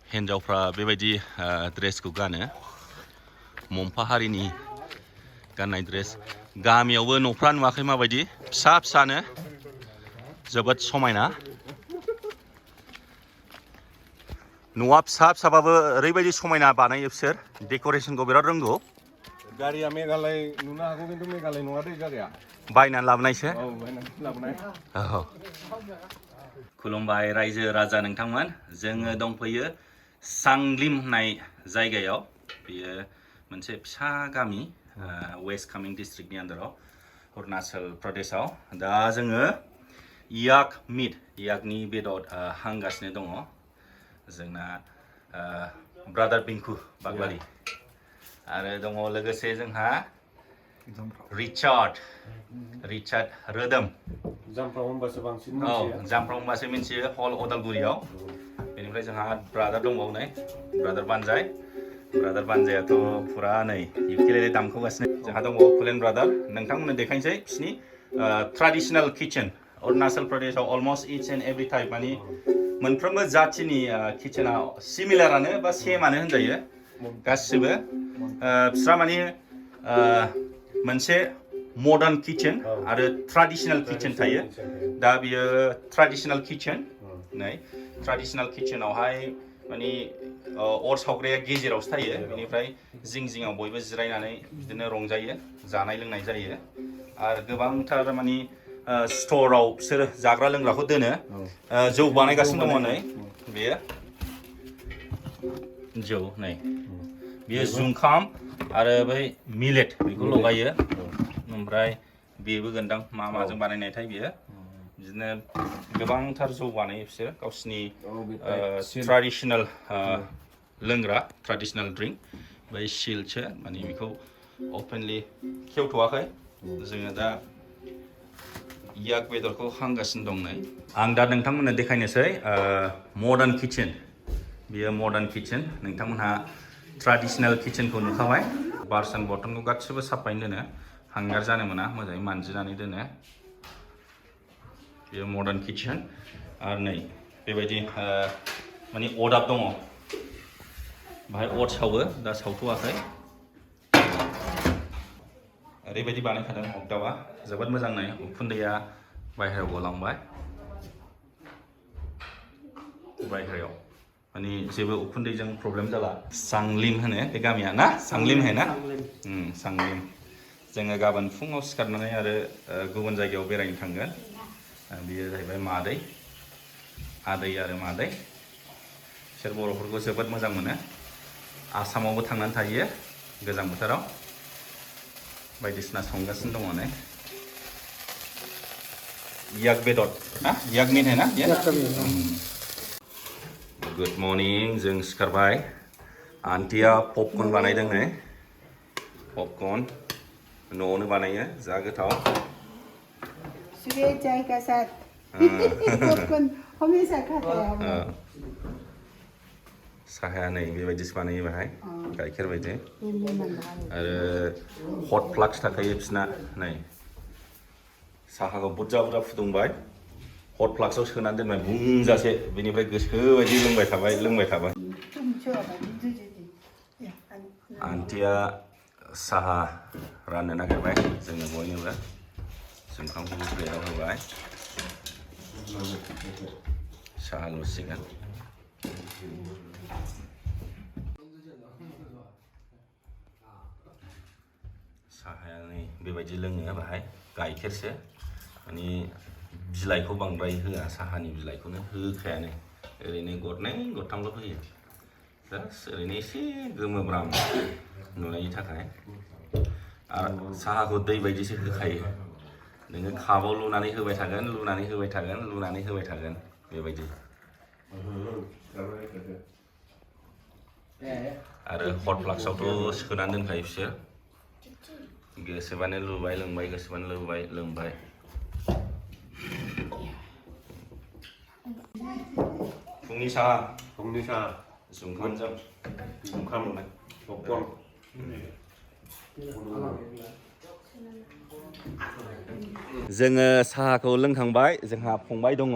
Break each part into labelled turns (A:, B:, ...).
A: हिन्जावफ्रा बेबायदि ड्रेसखौ गानो मम्फा हारिनि गाननाय ड्रेस गामियावबो न'फ्रा नुवाखै माबायदि फिसा फिसानो जोबोद समायना न'आ फिसा फिसाबाबो ओरैबायदि समायना बानायो बिसोर डेक'रेशनखौ बिराद रोंगौ
B: गारिया मेघालय नुनो हागौ खिन्थु मेघालय नङा दै गारिया
A: बायनानै लाबोनायसो
B: औ बायनानै लाबोनाय
A: खुलुमबाय रायजो राजा नोंथांमोन जोङो दंफैयो सांग्लिम होननाय जायगायाव बेयो मोनसे फिसा गामि वेस्ट कामिं डिस्ट्रिक्टनि आन्दाराव अरुणाचल प्रदेशआव दा जोङो याकनि बेदर हांगासिनो दङ जोंना ब्रादार पिंकु बागलारि आरो दङ लोगोसे जोंहा रिचार्ड रोदोम
B: जामफ्राव होनबासो बांसिन
A: औ जामफ्राव होनबासो मिन्थियो हल अदालगुरियाव बेनिफ्राय जोंहा ब्रादार दंबावो नै ब्रादार बानजायाथ' फुरा नै इउकेलेले दामखौगासिनो जोंहा दंबावो फुलेन ब्रादार नोंथांमोननो देखायनोसै बिसिनि ट्रेडिशनेल किचेन अरुणाचल प्रदेशआव almost each and every type माने मोनफ्रोमबो जाथिनि किचेना सिमिलारानो बा सेमानो होनजायो गासिबो बिस्रा माने मोनसे मडार्न किचेन आरो ट्रेडिशनेल किचेन थायो दा बियो ट्रेडिशनेल किचेन नै ट्रेडिशनेल किचेनावहाय माने अर सावग्राया गेजेरावसो थायो बेनिफ्राय जिङाव बयबो जिरायनानै बिदिनो रंजायो जानाय लोंनाय जायो आरो गोबांथार माने स्ट'राव बिसोर जाग्रा लोंग्राखौ दोनो जौ बानायगासिनो दङ नै बेयो जौ नै बेयो जुंखाम आरो बै मिलेट बेखौ लगायो ओमफ्राय बेबो गोनदां माजों बानायनायथाय बियो बिदिनो गोबांथार जौ बानायो बिसोर गावसिनि ट्रेडिशनेल लोंग्रा ट्रेडिशनेल ड्रिंक बै सिलसो माने बेखौ अपेनलि खेवथ'वाखै जोङो दा याक बेदरखौ हांगासिनो दं नै आं दा नोंथांमोननो देखायनोसै मडार्न किचेन बेयो मडार्न किचेन नोंथांमोनहा ट्रेडिशनेल किचेनखौ नुखाबाय बासन बर्तनखौ गासिबो साफायैनो दोनो हांगार जानो मोना मोजाङै मानजिनानै दोनो बेयो मडार्न किचेन आरो नै बेबायदि माने अरदाब दङ बाहाय अर सावो दा सावथ'वाखै ओरैबायदि बानायखादों अरदाबा जोबोद मोजां नै उखुन्दैया बायहेरायाव गलांबाय बायहेरायाव माने जेबो उखुन्दैजों प्रब्लेम जाला सांग्लिम होनो बे गामिया ना सांग्लिम है ना सांग्लिम जोङो गाबोन फुङाव सिखारनानै आरो गुबुन जायगायाव बेरायनो थांगोन बेयो जाहैबाय आदै आरो मादै बिसोर बर'फोरखौ जोबोद मोजां मोनो आसामावबो थांनानै थायो गोजां बोथोराव बायदिसिना संगासिनो दङ नै याक बेदर ना याक मिट है ना गुड मर्निं जों सिखारबाय आन्टिया पपकर्न बानायदों नै पपकर्न न'आवनो बानायो जा गोथाव
C: सुबह चाय का साथ पॉपकॉर्न हमेशा खाते हैं हम
A: साहाया नै बेबायदिसो बानायो बाहाय गाइखेर बायदि आरो हट फ्लाक्स थाखायो बिसना नै साहाखौ बुरजा फुदुंबाय हट फ्लाक्सआव सोनानै दोनबाय बुंजासे बेनिफ्राय गोसोबायदि लोंबाय थाबाय आन्टिया साहा राननो नागिरबाय जोंनो बयनोबो जुंखामखौ प्लेटआव होबाय साहा लुसिगोन साहाया नै बेबायदि लोङो बाहाय गाइखेरसो माने बिलाइखौ बांद्राय होआ साहानि बिलाइखौनो होखायानो ओरैनो गरनै गरथामल' होयो जास्ट ओरैनो एसे गोमोब्राम नुनायनि थाखाय आरो साहाखौ दै बायदिसो होखायो नोङो कापाव लुनानै होबाय थागोन बेबायदि आरो हट फ्लाक्सआवथ' सोनानै दोनखायो बिसोर गोसोबानो लुबाय लोंबाय गोसोबानो लोंबाय फुंनि साहा जुंखामजों पपकर्न जोङो साहाखौ लोंखांबाय जोंहा फंबाय दङ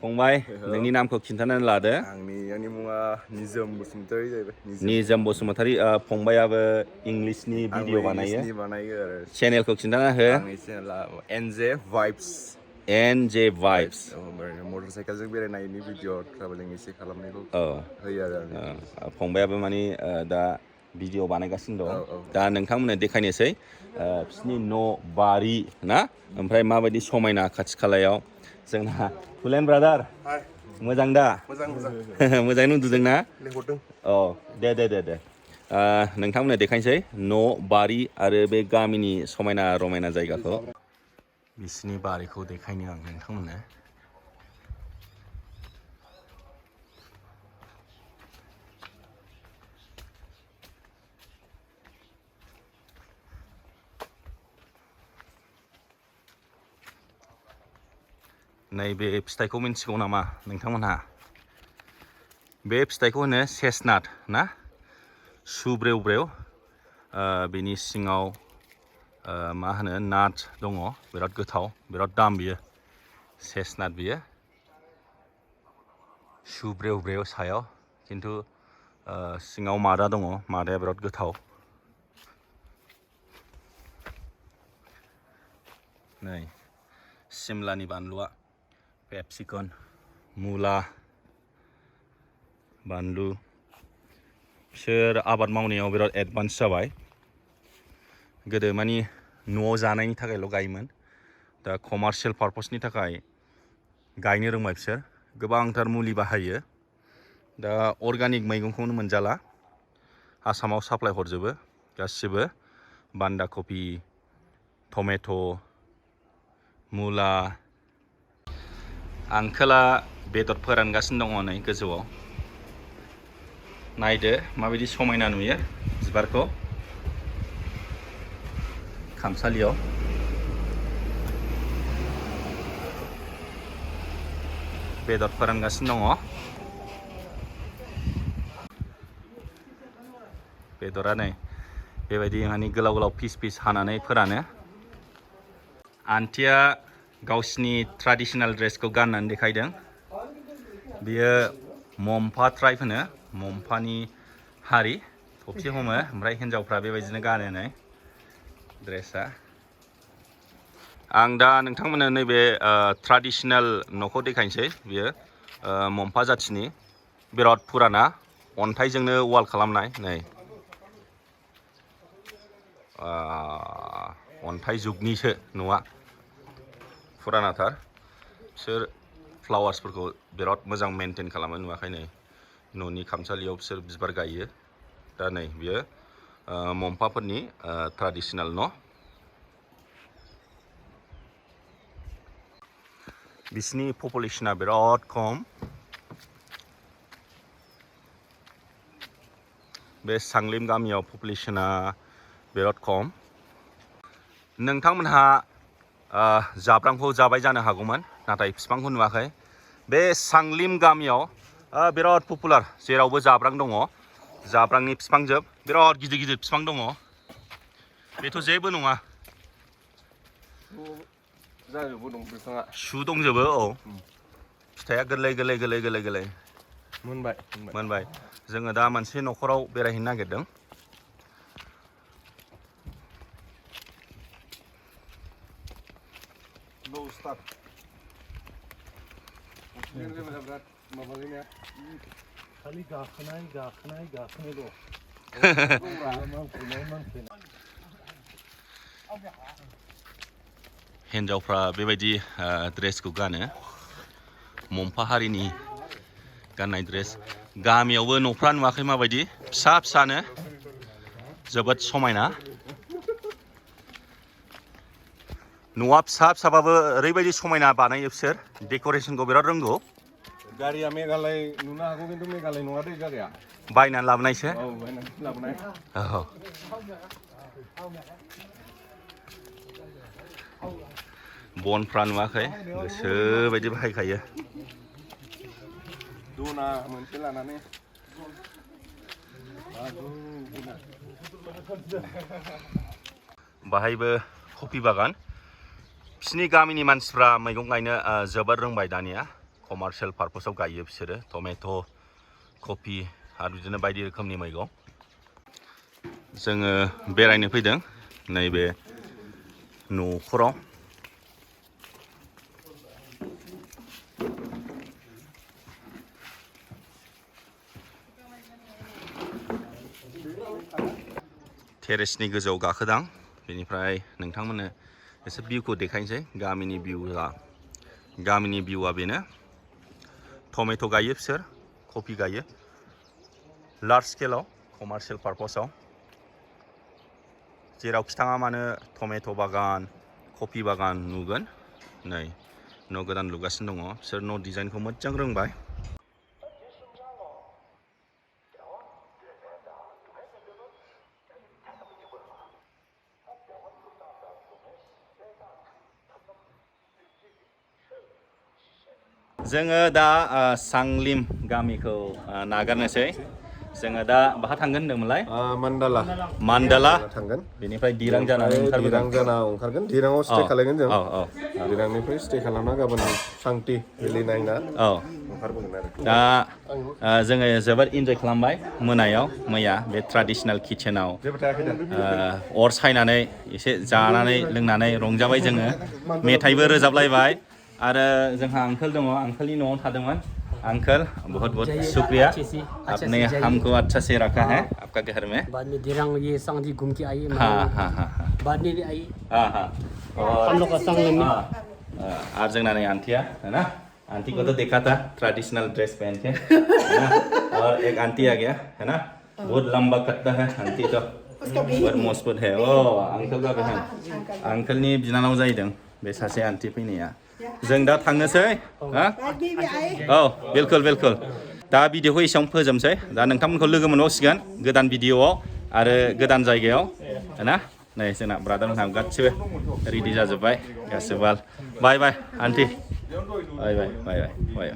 A: फंबाय नोंनि नामखौ खिन्थानानै लादो
B: आंनि मुङा निजोम बसुमतारी जाहैबाय
A: निजोम बसुमतारी फंबायाबो इंलिशनि भिडिअ बानायो
B: आरो
A: चेनेलखौ खिन्थाना हो
B: आंनि चेनेला एनजे भाइब्स
A: एनजे भाइब्स
B: मटर साइकेलजों बेरायनायनि भिडिअ ट्राभेलिं एसे खालामनायखौ होयो आरो
A: फंबायाबो माने दा भिडिअ बानायगासिनो दं दा नोंथांमोननो देखायनोसै बिसिनि न' बारि ना ओमफ्राय माबायदि समायना खाथि खालायाव जोंना फुलेन ब्रादार मोजां दा मोजाङैनो उन्दुदों ना औ दे नोंथांमोननो देखायनोसै न' बारि आरो बे गामिनि समायना रमायना जायगाखौ बिसिनि बारिखौ देखायनो आं नोंथांमोननो नैबे फिथाइखौ मिन्थिगौ नामा नोंथांमोनहा बे फिथाइखौ होनो चेस्टनाट ना सुब्रेव ब्रेव बेनि सिङाव मा होनो नाट दङ बिराद गोथाव बिराद दाम बियो चेस्टनाट बियो सुब्रेव ब्रेव सायाव खिन्थु सिङाव मादा दङ मादाया बिराद गोथाव नै सिमलानि बानलुआ पेप्सिकन मुला बानलु बिसोर आबाद मावनायाव बिराद एडभान्स जाबाय गोदो मानि न'आव जानायनि थाखायल' गायोमोन दा कमार्शियेल पारपसनि थाखाय गायनो रोंबाय बिसोर गोबांथार मुलि बाहायो दा अर्गानिक मैगंखौनो मोनजाला आसामाव साप्लाय हरजोबो गासिबो बान्दा कफि टमेट' मुला आंकोला बेदर फोरानगासिनो दङ नै गोजौआव नायदो माबायदि समायना नुयो बिबारखौ खामसालियाव बेदर फोरानगासिनो दङ बेदरा नै बेबायदि माने गोलाव गोलाव पिस पिस हानानै फोरानो आन्टिया गावसिनि ट्रेडिशनेल ड्रेसखौ गाननानै देखायदों बियो मम्फा ट्राइब होनो मम्फानि हारि थफि हमो ओमफ्राय हिन्जावफ्रा बेबायदिनो गानो नै ड्रेसा आं दा नोंथांमोननो नैबे ट्रेडिशनेल न'खौ देखायनोसै बियो मम्फा जाथिनि बिराद फुराना अन्थाइजोंनो वाल खालामनाय नै अन्थाइ जुगनिसो न'आ फुरानाथार बिसोर फ्लावार्सफोरखौ बिराद मोजां मेनटेन खालामो नुवाखै नै न'नि खामसालियाव बिसोर बिबार गायो दा नै बियो मम्फाफोरनि ट्रेडिशनेल न' बिसिनि पपुलेसना बिराद खम बे सांग्लिम गामियाव पपुलेसना बिराद खम नोंथांमोनहा जाब्रांखौ जाबाय जानो हागौमोन नाथाय बिफांखौ नुवाखै बे सांग्लिम गामियाव बिराद पपुलार जेरावबो जाब्रां दङ जाब्रांनि बिफांजोब बिराद गिदिर गिदिर बिफां दङ बेथ' जेबो नङा सु दंजोबो औ फिथाइया गोरलै गोरलै गोरलै गोरलै गोरलै मोनबाय जोङो दा मोनसे न'खराव बेरायहैनो नागिरदों
D: खालि गाखोनायल'
A: हिन्जावफ्रा बेबायदि ड्रेसखौ गानो मम्फा हारिनि गाननाय ड्रेस गामियावबो न'फ्रा नुवाखै माबायदि फिसा फिसानो जोबोद समायना न'आ फिसा फिसाबाबो ओरैबायदि समायना बानायो बिसोर डेक'रेसनखौ बिराद रोंगौ
B: गारिया मेघालय नुनो हागौ खिन्थु मेघालय नङा दै गारिया
A: बायनानै लाबोनायसो
B: औ बायनानै लाबोनाय
A: बनफ्रा नुवाखै गोसो बायदि बाहायखायो
B: दना मोनसे लानानै
A: बाहायबो कफि बागान बिसिनि गामिनि मानसिफ्रा मैगं गायनो जोबोद रोंबाय दानिया कमार्शियल पार्पसाव गायो बिसोरो टमेट' कफि आरो बिदिनो बायदि रोखोमनि मैगं जोङो बेरायनो फैदों नैबे न'खराव टेरेसनि गोजौआव गाखोदां बेनिफ्राय नोंथांमोननो एसे भिउखौ देखायनोसै गामिनि भिउआ बेनो टमेट' गायो बिसोर कफि गायो लार्ज स्केलाव कमार्शियल पार्पसाव जेरावखि थाङा मानो टमेट' बागान कफि बागान नुगोन नै न' गोदान लुगासिनो दङ बिसोर न' डिजाइनखौ मोजां रोंबाय जोङो दा सांग्लिम गामिखौ नागारनोसै जोङो दा बाहा थांगोन होनदोंमोनलाय मान्डाला
B: थांगोन
A: बेनिफ्राय दिरां जानानै
B: ओंखारगोन दिराङाव स्टे खालायगोन जों दिरांनिफ्राय स्टे खालामना गाबोन सांति भेलि नायना ओंखारबोगोन आरो
A: दा जोङो जोबोद इन्जय खालामबाय मोनायाव मैया बे ट्रेडिशनेल किचेनाव अर सायनानै एसे जानानै लोंनानै रंजाबाय जोङो मेथाइबो रोजाबलायबाय आरो जोंहा अंकल दङ अंकलनि न'आव थादोंमोन अंकल बहुत बहुत शुक्रिया आपने हमको अच्छा से रखा है आपका घर में
E: बाद में दिरांग ये सांगली घूम के आई
A: हाँ
E: बाद में भी आई
A: और
E: हम लोग का सांगली में
A: और जोंना नै आंटिया है ना आंटी को तो देखा था ट्रेडिशनल ड्रेस पहन के है ना और एक आंटी आ गया है ना बहुत लंबा कट्टा है आंटी तो बहुत मजबूत है ओ अंकल का बहन अंकलनि बिनानाव जाहैदों बे सासे आंटी फैनाया जों दा थांनोसै औ बिल्कुल दा भिडिअखौ एसेयावनो फोजोबनोसै दा नोंथांमोनखौ लोगो मोनबावसिगोन गोदान भिडिअआव आरो गोदान जायगायाव ना नै जोंना ब्रादारमोनहा गासिबो रेडि जाजोब्बाय गासिबो बाय आन्टी बाय